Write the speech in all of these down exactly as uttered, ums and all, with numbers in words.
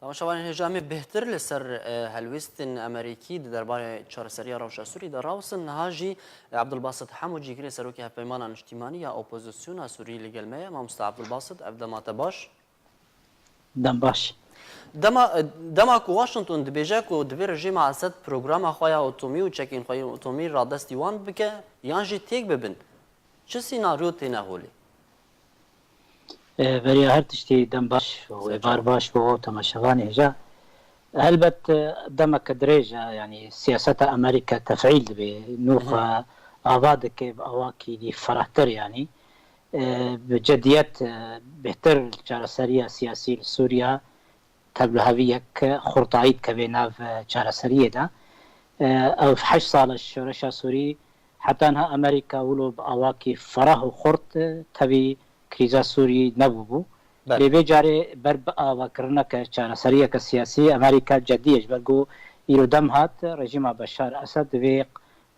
Temaşevanên hêja, em ê bêhtir li ser, e, helwêstên Amerîkî di derbarê çareseriya rewşa Sûrî de rawsin. Niha jî, e, Abdulbasit Hemo, cîgirê serokê Hevpeymana Niştîmanî ya Opozisyona Sûrî li gel me ye. Mamoste Abdulbasit, ev dema te baş. Dem baş. Dema, e, dema ku Washington dibêje ku divê rejîma Esed programa xwe ya atomî û çekên xwe yên atomî radestî wan bike yan jî têk bibin, çi sînaryo têne holê? E, beriya her tiştî dem baş û êvar baş bo temaşevanê hêja. Helbet, e, demeke dirêj e, yanî siyaseta Amerîka tefîl dibe, nû xwe ava dike bi awakî dî ferahtir, yanî, e, bi cidiyet, e, bêhtir çareseriya siyasî li Sûriya tevliheviyek xurtayî dikeve nav, e, çareseriyê de. E, ev heşt sal e şoreşa Sûrî, heta niha Amerîka wilo bi awakî ferah û xurt, e, tevî krîza Sûrî nebûbû. Belê. Lê vê carê ber bi avakirineke çareseriyeke siyasî Amerîka cedî ye, ji ber ku îro dem hat rejîma Beşar Esed divê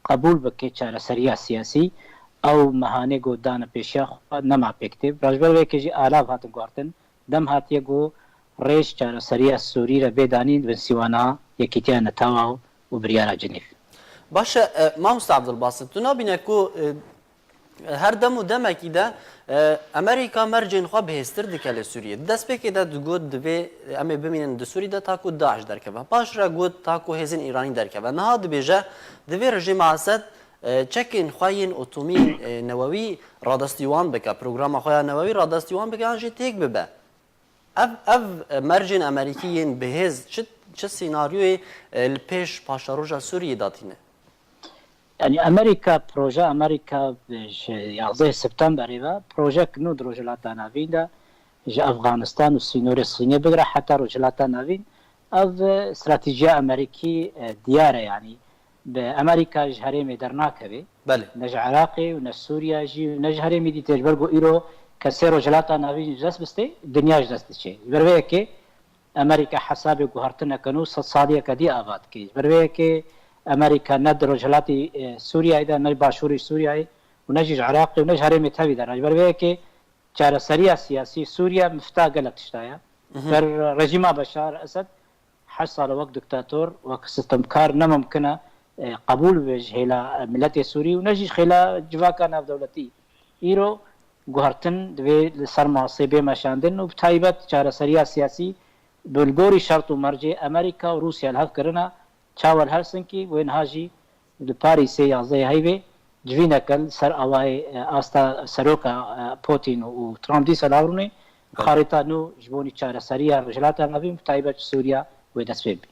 qebûl bike çareseriya siyasî, ew mehanê ku dane pêşiya xwe nema pêk tê. Ji ber vê yekê jî alav hatin guhertin, dem hatiye ku rêj çareseriya Sûrî re bê danîn bin sîwana Yekîtiya Netewa û biryara Cinîv. Baş e, e, Mamoste Abdulbasit, tu nabîne ku, e, her dem û demekî de, e, Amerîka mercên xwe bihêztir dike li Sûriyê. Di destpêkê de digot, divê em ê bimînin di Sûrî de ta ku DAIŞ derkeve. Paş re got ta ku hêzên Îranî derkeve. Niha dibêje, divê rejîma Esed, e, çekên xwe yên atomî, e, newewî radestî wan bike, programa xwe ya newewî radestî wan bike yan jî têk bibe. Ev, ev, e, mercên Amerîkî yên bihêz çi, çi sînaryoyê, e, li pêş paşeroja Sûriyê datîne? Yanî Amerîka, proje Amerîka, e, ji yazdeh Septemberê ve projek nû di Rojhilata Navîn de, ji Afganistan û sînorê Sînê bigire heta Rojhilata Navîn, ev, e, stratejiya Amerîkî, e, diyar e, yanî bi Amerîka ji herêmê dernakeve. Belê. Ne ji Iraqê û ne Sûriya jî û ne ji herêmî dî tê, ji ber ku îro kesê Rojhilata Navîn ji dest bistê, dinya ji dest diçe. Ji ber vê yekê Amerîka hesabê guhertineke nû sed saliyeke dî ava dike. Ji ber vê yekê Amerîka ne di rojhilatî, e, Sûriyayê de, ne başûrî Sûriyayê û ne jî ji Iraqê û ne ji herêmê tevî de re. Ji ber vê yekê çareseriya siyasî Sûriye mifta gelek tişta ye. Ber rejîma Beşar Esed heşt sal e wek diktator, wek sistemkar ne mimkin e, e, qebûl bibe ji hêla, e, miletê Sûrî û ne jî ji hêla civaka navdewletî. Îro guhertin divê li ser masê bê meşandin û bi taybet çareseriya siyasî bi li gorî şert û mercê Amerîka û Rûsya li hev kirine, çawa li Helsinkî wê niha jî li Parîsê yazdehê heyvê civîneke li ser awayê, e, asta seroka, e, Putin û Trump dîsa li hev rûnê, xarîta nû ji bonî çareseriya Rojhilata Navîn bi taybet ji Sûriya wê dest pê bibî.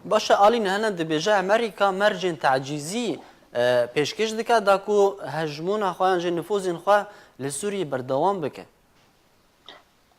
Baş e, Alî Nehenen dibêje Amerîka mercên tacîzî, e, pêşkêş dike da ku hejmûna xwe yan jî nifûzên xwe li Sûriyê berdewam bike.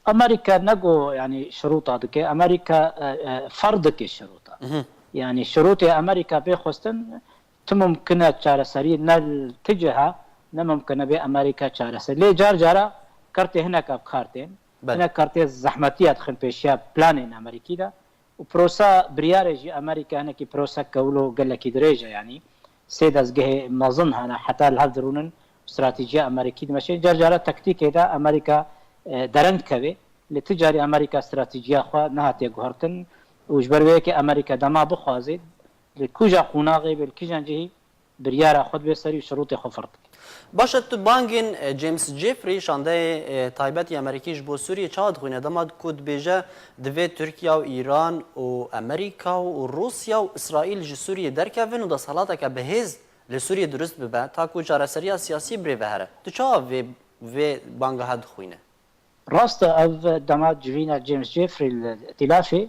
Amerîka ne ku, yanî, şirûta dike, Amerîka, e, e, ferz dike şirûta. Mhm. Yanî şirûtê Amerîka bê xwestin, ti mimkin e çareserî ne li ti ciha, ne mimkin e bê Amerîka çareser. Lê car cara kartê hineka bi kar tên. Belê. Hinek kartê zehmetî ya dixin pêşiya planên Amerîkî de. Û prosa biryarê jî Amerîka hinekî proseke wilo gelekî dirêj e, yanî sê dezgehê mezin hene heta li hev dirûnin, stratejiya Amerîkî dimeşe. Car cara taktîkê de Amerîka, e, dereng dikeve. Lê ti carî Amerîka stratejiya xwe nehatiye guhertin û ji ber vê yekê Amerîka dema bixwaze li kuja qonaxê be, li kijan cihî biryara xwe dibe serî û şirûtê xwe ferz dike. Baş e, tu bangên, e, James Jeffrey, şandeyê, e, taybet yê Amerîkî ji bo Sûriyê çawa dixwîne? Dema ku dibêje divê Tirkiya û Îran û Amerîka û Rûsya û Îsraîl ji Sûriyê derkevin û desthilateke bi hêz li Sûriyê dirust bibe, ta ku çareseriya siyasî bi rê ve here. Tu çawa vê, vê banga he dixwîne? Rast e, ev dema civîna James Jeffrey li îtîlafê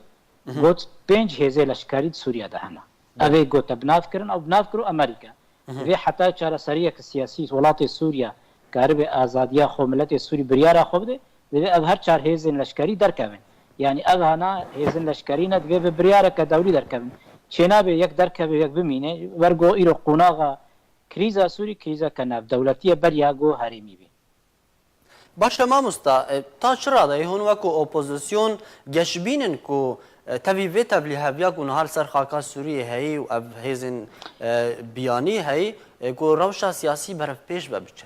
got, pênc hêzê leşkerî di Sûriye de hene. Belê. Ev ê gote bi nav kirin, ew bi nav kir û Amerîka. Divê heta çareseriyeke siyasî welatê Sûriye karibe azadiya xwe, miletê Sûrî biryara xwe bide, divê ev her çar hêzên leşkerî derkevin. Yanî ev hana hêzên leşkerî ne, divê bi biryareke dewlî derkevin. Çênabe yek derkeve, yek bimîne, wer go îro qonaxa krîza Sûrî, krîzeke navdewletî ye, beriya go herêmî bê. Baş e mamosta, e, ta çi radayî hûn wekû opozîsyon geşbîn in ku, e, tevî vê tevlîheviya ku niha li ser xaka Sûriyê heyî û ev hêzên, e, biyanî heyî, e, ku rewşa siyasî berevpêş ve biçe?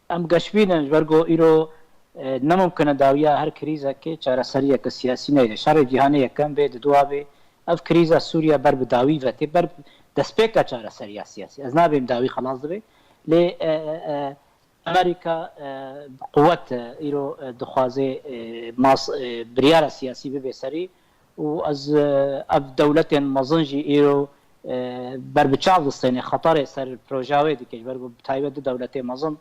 Em geşbîn in, ji ber ku îro E, ne mumkin e dawiya her krîzekê çareseriyeke siyasî neyê. Şerê cîhanê yekem bê, diduwa bê. Ev krîza Sûriye ber bi dawî ve tê, ber destpêka çareseriya siyasî. Ez nabêm dawî xelas dibe. Lê, e, e, e, Amerîka, e, bi quwet, e, îro, e, dixwaze, e, mas, e, biryara siyasî bibe serî û ez, e, ev dewletên mezin jî îro, e, ber bi çav distêne, xeterê ser projeya wê dike, ji ber ku bi taybet du dewletê mezin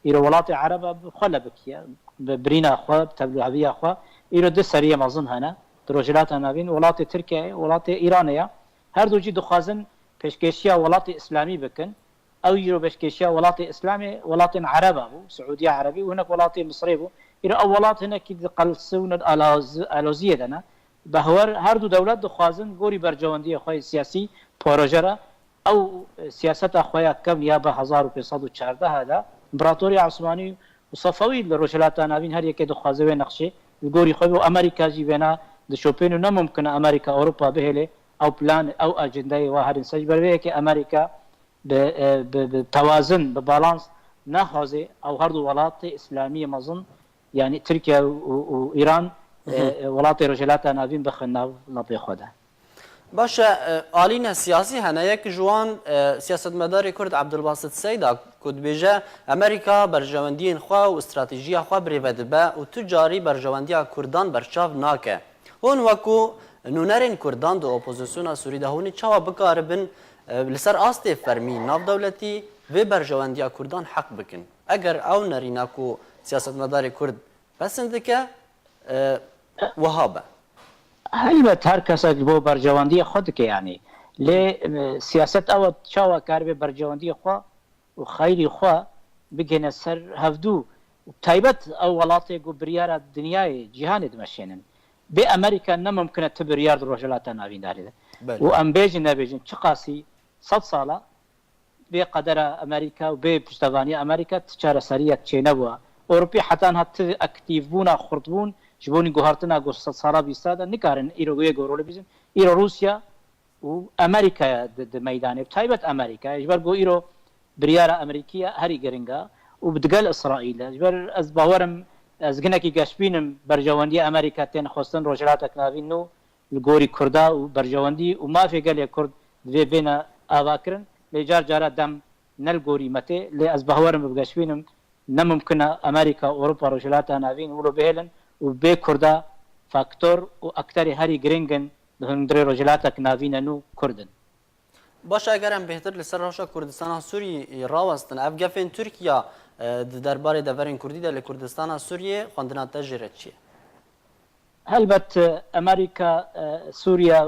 îro welatê Ereba bi xwe lebikiye, bi birîna xwe, bi tevlûheviya xwe, îro du seriyê mezin hene di Rojhilata Navîn, welatê Tirkiyeyê, welatê Îranê ye. Her du jî dixwazin pêşkêşiya welatê Îslamî bikin. Ew îro pêşkêşiya welatê Îslamê, welatên Ereba bû, Siûdiya Erebî û hinek welatê Misrê bû. Îro ew welat hinekî di qelsûn û aloz-, aloziyê de ne. Behwer her du dewlet dixwazin gorî berjewendiyê xwe yê siyasî, proje re, ew, e, siyaseta xwe ya kevn ya bi hezar û pênc sed û çardeh de, împeratoriya Osmanî û Sefewî li Rojhilata Navîn her yekê dixwaze wê nexşê li gorî xwe bê û Amerîka jî vêna dişopên û ne mumkin e Amerîka Ewropa bihêle ew plan, ew ajendayê wa herin ser. Ji ber vê yekê Amerîka bi, e, bi, bi tewazin, bi balans naxwaze ew her du welatê Îslamiyê mezin, yanî Tirkiye û, û, û Îran, e, e, welatê Rojhilata Navîn bixin nav lapê xwe de. Baş e, e, alîne siyasî hene. Yek ji wan, e, siyasetmedarê Kurd Ebdulbasit Seyda ku dibêje Amerîka berjewendiyên xwe û stratejiya xwe birêve dibe û tu carî berjewendiya Kurdan berçav nake. Hûn wekû nûnerên Kurdan di opozisyona Sûrî de hûn ê çawa bikaribin, e, li ser astê fermî navdewletî vê berjewendiya Kurdan heq bikin? Eger ew nerîna ku siyasetmedarê Kurd pesend dike, e, wiha be. Helbet her kesek ji bo berjewendiyê xwe dike, yanî. Lê, e, siyaset ew e, çawa karibe berjewendiyê xwe û xeyrî xwe bigihîne ser hevdû. Taybet ew welatê ku biryara dinyayê, cîhanê dimeşênin. Bê Amerîka ne mumkin e tu biryar di Rojhilata Navîn de herî de. Belê. Û em bêjin nebêjin, çiqasî sed sala bê qedera Amerîka û bê piştevaniya Amerîka ti çareseriyek çênebûya. Ewropî heta niha ti aktîvbûna, xurtbûn ji bo guhartina ku sed sala bîsta de nikarin îro wê gorolê bîzin. Îro Rûsya û Amerîkaya di, di meydanê, bi taybet Amerîkaya, ji ber ku îro biryara Amerîkî ya herî giring e û bi digel Îsraîl e. Ji ber ez bawerim, ez ginekî geşbîn im berjewendiya Amerîka tên xwestin Rojhilatek Navîn nû li gorî Kurda û berjewendî û mafê gelê Kurd divê bêne avakirin, lê car cara dem ne li gorî me tê, lê ez bawerim bi geşbîn im ne mumkin e Amerîka, Ewropa, Rojhilata Navîn wilo bihêlin û bê Kurda faktor û akterê herî giring in di hundirê Rojhilatek Navîn e nû Kurd in. Baş e, eger em bêhtir li ser rewşa Kurdistana Sûriyê rawestin, ev gefên Tirkiya, e, di derbarê deverên Kurdî de li Kurdistana Sûriyê xwendina te jê re çi ye? Helbet, e, Amerîka, e, Sûriye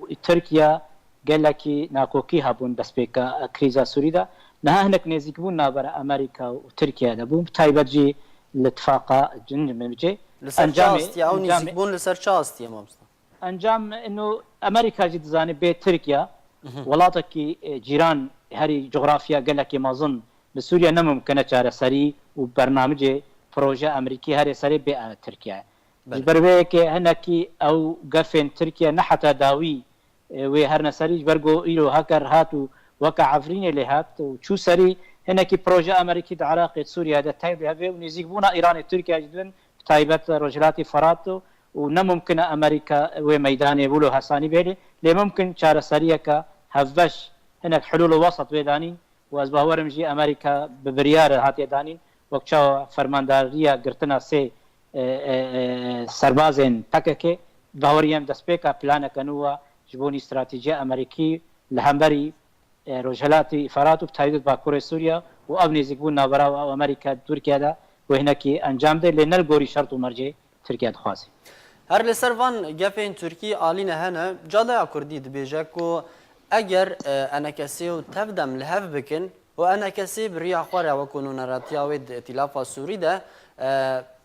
û Tirkiye gelekî nakokî hebûn destpêka, e, krîza Sûrî de. Niha hinek nêzîkbûn navbera Amerîka û Tirkiye de bûn, bi taybet jî li tifaqa Cindimicê. Li ser çi astiye? Ew nêzîkbûn li ser çi astiye, mamosta? Encam ino Amerîka jî dizane bê Tirkiye, welatekî, e, cîran herî cografya gelekî mezin li Sûriye ne mumkin e çareserî û bernamicê proje Amerîkî herê serê bê, e, Tirkiye. Belê. Ji ber vê yekê hinekî ew gefên Tirkiye ne heta dawî, e, wê herne serî, ji ber ku îro heker hat û weke Efrînê lê hat û çû serî, hinekî proje Amerîkî di Iraqê, Sûriye de tevlî hevê û nêzîkbûna Îranê Tirkiye ji din, bi taybet Rojhilatê Firat û, û ne mumkin e Amerîka wê meydanê wilo hesanî bêlê, lê mumkin çareseriyeke hevbeş, hinek hulûl û wesat wê danîn û ez bawerim jî Amerîka bi biryar hatiye danîn, wek çawa fermandariya girtina sê, e, e, e, serbazên P K K, bawerî em destpêka planeke nû wa ji bo nî stratejiya Amerîkî li hemberî, e, Rojhilatî Firat û bi taybet Bakurê Sûriye û ev nêzîkbûn navbera û ew Amerîka Tirkiye de wê hinekî encam de, lê ne li gorî şert û mercê Tirkiye dixwaze. Her li ser van gefên Tirkî alîne hene, Cadaya Kurdî dibêje ku eger, e, enekesê û tevdem li hev bikin û enekesê bi riya xwe re wekû nûneratiya wê di Îtîlafa Sûrî de, e,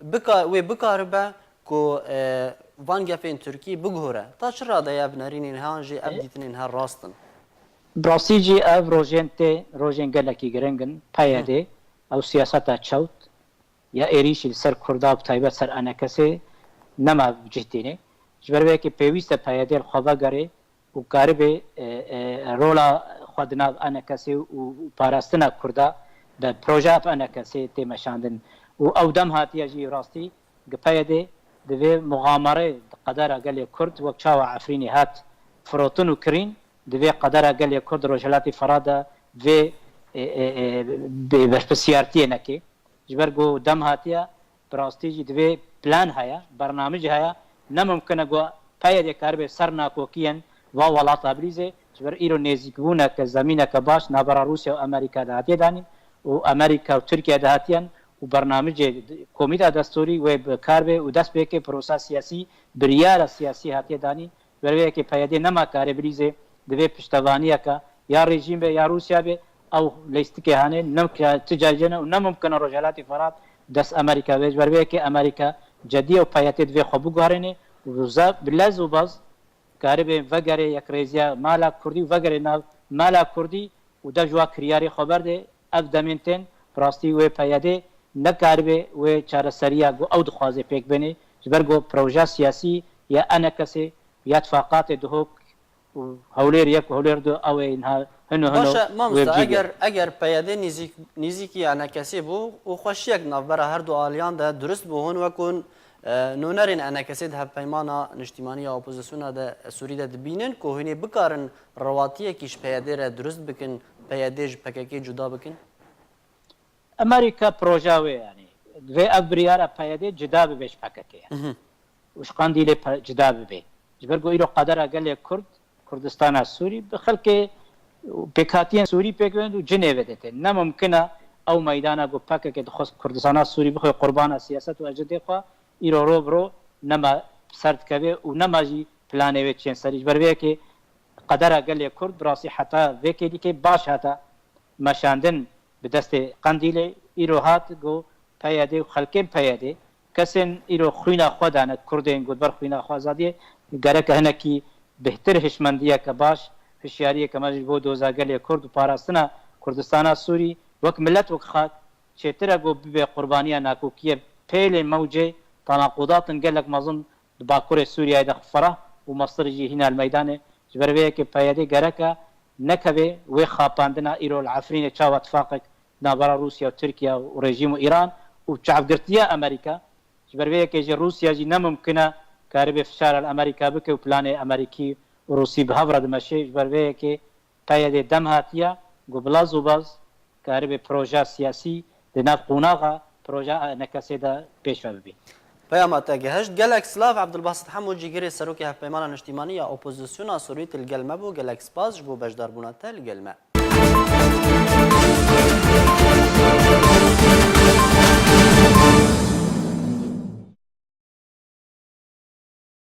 bika-, wê bikaribe ku, e, van gefên Tirkî biguhere. Ta çi radeye ev nerînên han jî ev dîtinên her rast in? Bi rastî jî ev rojên tê, rojên gelekî giring in. P Y D, ew siyaseta çewt ya êrîşî li ser Kurda, bi taybet ser enekesê, nema bi cih tînê. Ji ber vê yekê pêwîst e P Y D li xwe vegerê û karibê, e, e, rola xwe di nav enekesê û parastina Kurda bi projeya enekesê tê meşandin. û ew dem hatiye jî rastî gi PYDê divê muxamere di qedera gelê Kurd wek çawa Efrînê hat firotin û kirîn, divê qedera gelê Kurd Rojhelatê Ferhat de vê, e, e, e, bê berpirsiyartiyê neke. Ji ber ku dem hatiye, bi rastî jî divê plan heye, bernamij heye. Ne mimkin e ku PYD karibe ser nakokiyên va welata bilîze. Ji ber îro nêzîkbûneke, zemîneke baş navbera Rûsya û Amerîka de hatiye danîn û Amerîka û Tirkiye de hatiyen û bernamijê komîta destûrî wê bi kar bê û dest pê ke prosa siyasî, biryara siyasî hatiye danîn. Ji ber vê yekê PYD nema kare bilîze, divê piştevaniyeke ya rejîm be ya Rûsya be, ew lîstikê hene, ne mimkun, ti cayê ne û ne mimkun e Rojhelatê Ferhat dest Amerîka be. Ji ber vê yekê Amerîka cedî ye û PYD divê xwe biguherîne û za-, bi lez û baz karibe vegere yekrêziya mala Kurdî û vegere nav mala Kurdî û dev ji wa kiryarê xwe berde. Ev demên tên, bi rastî wê PYD nekaribe wê çareseriya ku ew dixwaze pêk bêne, ji ber ku proja siyasî ya enekesê ya tifaqatê Duhok û Hewlêr yek û Hewlêr du ew ê niha hino hino Baş e, wê mamosta, bicî be. eger, eger PYD nîzîk-, nîzîkî enekesê bû û xweşiyek navbera her du aliyan de durist bû, hûn wek hûn, e, nûnerên enekesê di hevpeymana niştîmanî ya opozisyona de, Sûrî de dibînin ku hûn ê bikarin rewatiyekî ji PYD re durist bikin, PYD ji PKK cuda bikin? Amerîka proja wê, yanî, divê ev biryara PYD cida bibe ji PKK. Mhm. Û ji Qandîlê pe-, cida bibe. Ji ber ku îro qedera gelê Kurd, Kurdistana Sûrî, bi xelkê pêkhatiyên Sûrî pêk bên û cinê vedete. Ne mimkin e ew meydana ku PKK dixwest Kurdistana Sûrî bixwe qurbana siyaset û ecendê xwe, îro ro bi ro nema ser dikeve û nema jî planê wê çên serî. Ji ber vê yekê qedera gelê Kurd bi rastî heta vê kêlîkê baş hata meşandin bi destê Qendîlê. Îro hat ku PYD û xelkên PYD, kesên îro xwîna xwe dane, Kurdên ku ber xwîna xwe azadiyê, gereke hinekî bêhtir hişmendiyeke baş, hişyariyeke me ji bo doza gelê Kurd û parastina Kurdistana Sûrî wek milet, wek xak çêtir e ku bibe qurbaniya nakokiyê pêlên mewcê tenaqudatin gelek mezin di Bakurê Sûriyeyê de ferah û mestir jî hîna li meydanê. Ji ber vê yekê PYD gereke nekeve wê xapandina îro li Efrînê çawa tifaqek navbera Rûsya û Tirkiye û rejîm û Îran û çavgirtiya Amerîka. Ji ber vê yekê jî Rûsya jî ne mimkin e karibe fişara li Amerîka bike û planê Amerîkî û Rûsî bi hev re dimeşe. Ji ber vê yekê PYD dem hatiye ku bi lez û baz karibe proja siyasî di nav qonaxa proja enekesê de pêş ve bibî. Peyama te gihişt. Gelek silav, Abdulbasit Hemo, cîgirê serokê Hevpeymana Niştîmanî ya Opozisyona Sûrî, tu li gel me bû. Gelek spas ji bo beşdarbûna te li gel me.